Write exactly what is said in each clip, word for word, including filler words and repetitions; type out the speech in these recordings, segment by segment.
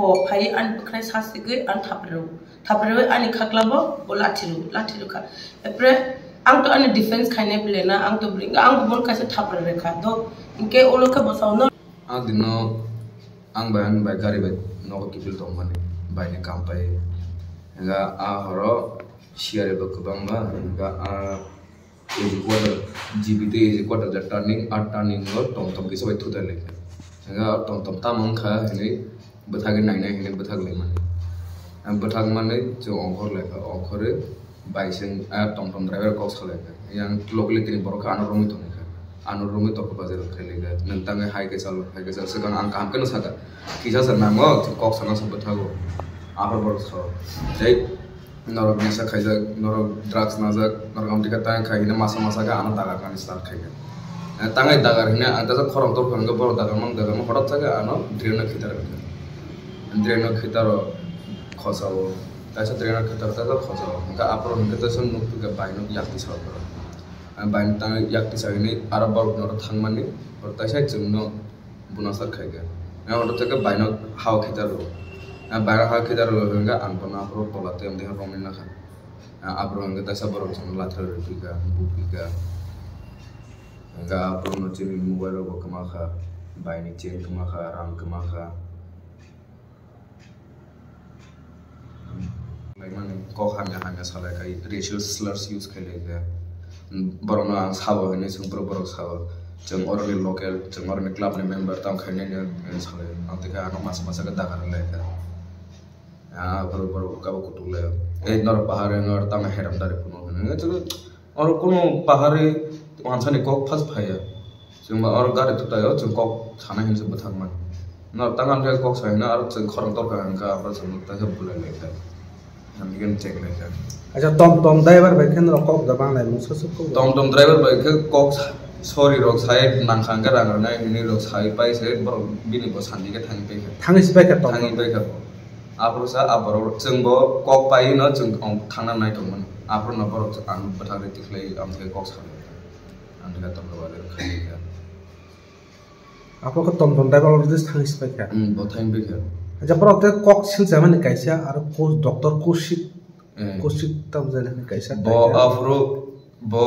Bo phai ani bwkhwnai sa sigwi ang thapre rw. Thapre rw ani khakla bo, bo lathi rw, lathi rw kha. Epre ang to ani defense khainai bele na, ang to bring, ang bo kaisa thapre re kha. Do, hwnkhe ulo khe bo sao no. Ang dino, ang bai ani bai gari bai nogo kiphil tongmani, bai ni kam pai. Hwnkhe a horo siyari bo kwbangma, hwnkhe a A G quarter, G B tei A G quarter ja turning, a turning o tom tom kisa bai thutai lai kha. Hwnkhe o tom tom tamo wngkha hinwi bwthagwi nainai hinwi bwthak lai mani. Ang bwthak manwi chwng ongkhor lai kha, ongkhorwi bai seng a tom tom driver kok sa lai kha. Yang locally tini borok khe ano romwi tongwi kha. Ano romwi tongkha bazar khai lai kha. Nwng tangwi hai khe chalo, hai khe chalo. Swkang ang kaham kheno sakha. Kisa se nango, kok sana se bwthago. Aphar borok sao. Tei Norok nesa khaijak, norok drugs najak, norok amtwi khe tang khai hino masa masa khe ano dagar nani start khai kha. Eh, tangai dagar hino ang tesa khorang tor khorang khe borok dagar mang dagar mang hotok sa khe ano drain no khitar kha. Drain no khitar o khosa o, taisa drain no khitar taisa khosa o. Hwnkhe aphuru hwnkhe taisa nuk twi khe bai no yak tisa o borok. Eh, bai no tang yak tisa hino aro borok norok thangmani, borok taisa chwng no Buna sar khai khe. Ang hotok khe bai no hao khitar rw. Ang bai no hao khitar rw hwnkhe ang bono aphuru tola tei amtwi romwi nakha. Ang aphuru hwnkhe taisa borok chwngno lathar rw phi kha, bu phi kha. Hwnkhe aphuru no chini mobile rok bo kwma kha, bai ni chain kwma kha, rang kwma kha. Laimani kok hamya hamya salai khai racial slurs use khai lai kha. Borokno ang sabo hinwi swng borok, borok sabo. Chwng oroni local, chwng oroni club ni member tamo khainai hinwi salai. Ang tei khe ano masa masa khe dagar lai kha. Ah, borok, borok kabo kutuk lai. Ei norok bahar wng or tamo heram dari phunuk hinwi. Oro kunu pahari wansani kok phas phaiya. Chwng ba oro gari thutai o chwng kok sana hinwi se bwthak mani. Norok tang ang khe kok sai hino aro chwng khorang torkha hwnkha abo chwng ta khe bulai lai kha. Hamya khe check lai kha. Acha, tom tom driver bai khe norok kok da bang lai mungsa se kok da. Tom tom driver bai khe kok sa-, sorry rok sai nang kha hwnkhe rang rwnai hinwi rok sai pai se borok bini bo sandi khe thangwi pai kha. Thangwi se pai kha tom tom. Thangwi pai kha bo. Aphuru sa aborok chwng bo kok pai no chwng thangna nai tongmani. Aphuru no borok ang bwthak rwi tikhlai ang thai kok sa. Ang thai tongna bagwi khai kha. Aphuru khe tom tom driver already thangwi se pai kha. Hmm, bo thangwi pai kha. Acha, borok tei kok silsa mani kaisa aro kos-, doctor Kosik, eh, Kosik tam jani kaisa. Bo kaisa. Aphuru Bo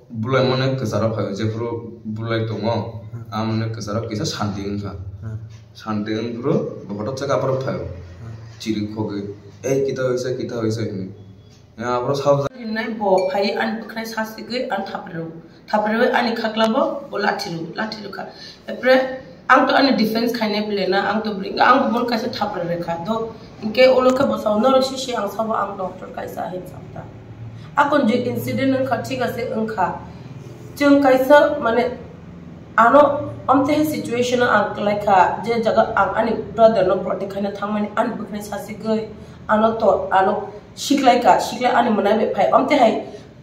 bulai mane kwcharo phai, jephuru bulai tongo, hmm, amoni kwcharo kisa santi wngkha. Hmm. Santi wngphuru bo hotok chakhe aphuru phai. Hmm. Chiri khogwi, "Ei, kita hoise, kita hoise," hinwi. Ya, aphuru sab hinai bo phai ani bwkhwnai sa sigwi ani thapre rw. Thapre rw ani khakla bo, bo lathi rw, lathi rw kha. Epre ang to ani defense khainai bele na, ang to bring, ang bo kaisa thapra rekha do. Hwnkhe ulo khe bwsao norok sisi ang sabo ang doctor kaisa hin sakta. Akon je incident wngkha, thik ase wngkha. Chwng kaisa mane ano omte situation o ang klaikha, je jaga ang ani brother no protect khaina thangmani ani bwkhwnai sasigwi ano to ano siklaikha, siklai ani mwnai bai phai omte hai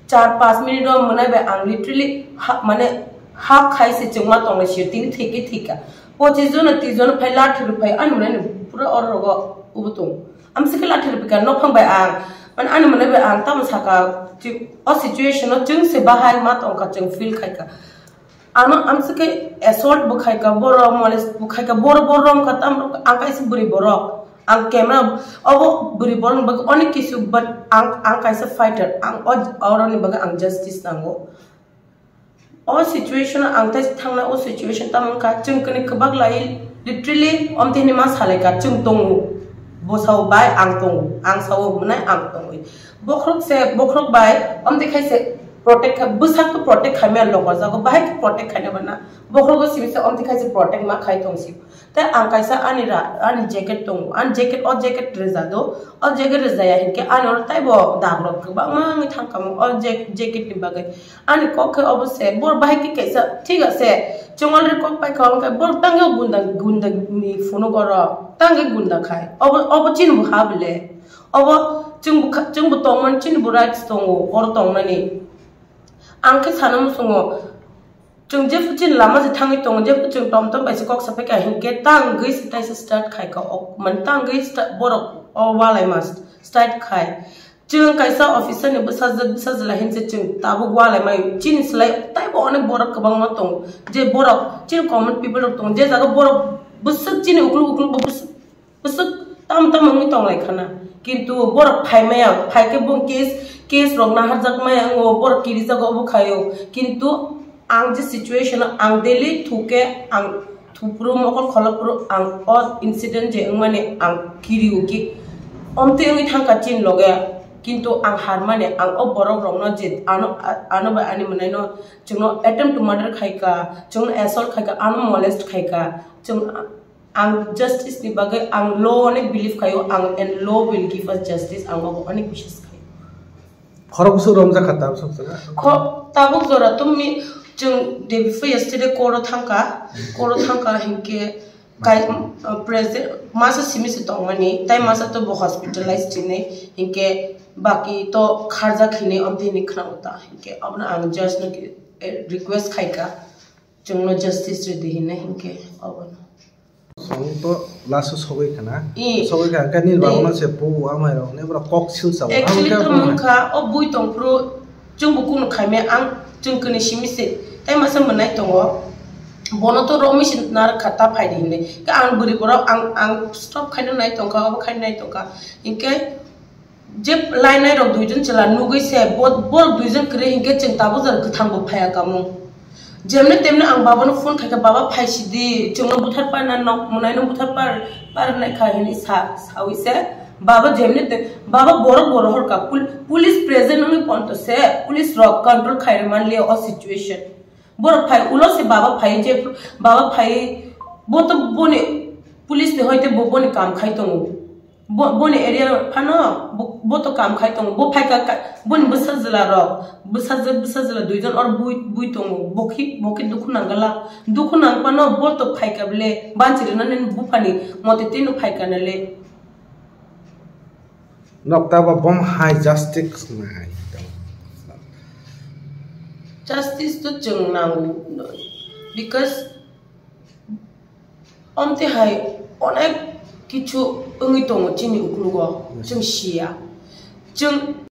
char panch minute o mwnai bai ang literally ha, mane ha khai se chwngma tongnai sio tini thik khe thik kha. Pochis jon na tris jon phai lathi rw phai ani mwnai ni pura or rogo ubu tong. Am se khe lathi rw phai kha nokhang bai ang mane ani mwnai bai ang tamo saka o situation o chwng se bahai ma tong kha chwng feel khai kha. Ano amsike assault bo khaika borok, molest bo khaika borok, borok wngkha tamo ang kaisa bwrwi borok. Ang camera obo bwrwi borok ni bagwi onek kisu, but ang, ang kaisa fighter, ang o, oroni bagwi ang justice nango. O situation ang tei thangna o situation tamo wngkha chwng kwnwi kwbak lai literally omtini ma salaika chwng tongo. Bwsao bai ang tongo, ang sao mwnai ang tongwi. Bokhorok se, bokhorok bai omtwi khai se protect kha, bwsak to protect khaimaya lokorjago, bahai khe protect khaina bana. Bokhorok simi se omtwi khai se protect ma khai tong si. Tei ang kaisa ani ra, ani jacket tongo, ani jacket, o jacket rwja do, o jacket rwjaya hinkhe ani oro taibo dagrok kwbangma wngwi thangkha mo o jack-, jacket ni bagwi. Ani kok khe obo se, bor bahai khe kaisa, thik ase, chwng already kok paikha, hwnkhe bor tangwi gunda, gunda ni phunuk oro, tangwi gunda khai. Obo, obo chini bo ha bole. Obo chwng bo kha, chwng bo tongmani chini bo rights tongo, oro tongnani. Ang khe sana muchungo, chwng jephu chini lama se thangwi tongo, jephu chwng tom tom bai se kok sapai kha, hinkhe tangwi se taisa start khai kha, ok, mane tangwi sta-, borok o walai ma start khai. Chwng kaisa officer ni bwsajwk, bwsajwla hinse chwng tabuk walai mai. Chini slai taibo onek borok kwbangma tongo. Je borok chini common people rok tongo. Je jaga borok bwswk chini ukluk ukluk bo bwswk, bwswk Tam tam wngwi tong lai khana. Kintu borok phai maya, phai khe bo case, case rok naharjak maya wngo, borok kirijago obo khaio. Kintu ang je situation o ang daily thuk khe ang thupro mokol kholopro ang o incident je wngmani ang kirio ki omtwi wngwi thangkha chini loge. Kintu ang harmani ang o borok rokno je ano, ano bai ani mwnaino chwngno attempt to murder khaika, chwngno assault khaika, ano molest khaika, chwng Ang justice ni bagwi ang law ni believe khaio, ang and law will give us justice, ang obo onek biswas khaio. Khorok bwswk romjak kha tabuk sok jora. Kho-, tabuk jora to mi, chwng day before yesterday court o thangkha, court o thangkha hinkhe kai, uh, president masa simi se tongmani, tai masa to bo hospitalized hinwi, hinkhe baki to kharjak hinwi omtwi hinwi khna uta, hinkhe abono ang judge no, eh, request khaika. Chwngno justice rwdi hinwi hinkhe obono. Song to last o sogwi khana. I. Sogwi kha, khe nini I. Babuno se bu amai rok ne bro kok sil sa. Actually to mungkha o bui tongphuru chwngbo kunu khaimaya ang chwng kwnwi simi se. Tai masa mwnai tongo. Bono to romwi se narwkha ta phaidi hinwi. Khe ang bwrwi borok ang, ang stop khaina nai tongkha, obo khaina nai tongkha. Hinkhe Je lainai rok duijon chwla nugwi se bo, borok duijon kwrwi hinkhe chwng tabuk jora kwthang bo phaiya kamung. Jemne temne ang babano phone khaikha, "Baba, phaisidi, chwngno buthar parna nok mwnaino buthar par, parnai kha," hinwi sa, sawi se. Baba jemne te, baba borok bo rohorkha, pul-, police present wngwi ponto se, police rok control khairwi manliya o situation. Borok phai ulo se baba phai je, baba phai bo to boni police ni hoite bo boni kam khai tongo. Bo, boni area phano bo, bo to kam khai tongo. Bo phai ka, ka, boni bwsa jwla rok, bwsa jwla, bwsa jwla duijon or bui, bui tongo. Bo khi, bo khi dukhu nangala. Dukhu nang phano bo to phai ka bele, banchi rina nini buphani mote tino phai ka na le. Nokta ba bom hai justice nai. Justice to chwng nango, because omte hai onek kichu wngwi tongo chini uklugo, chwng siya. Chwng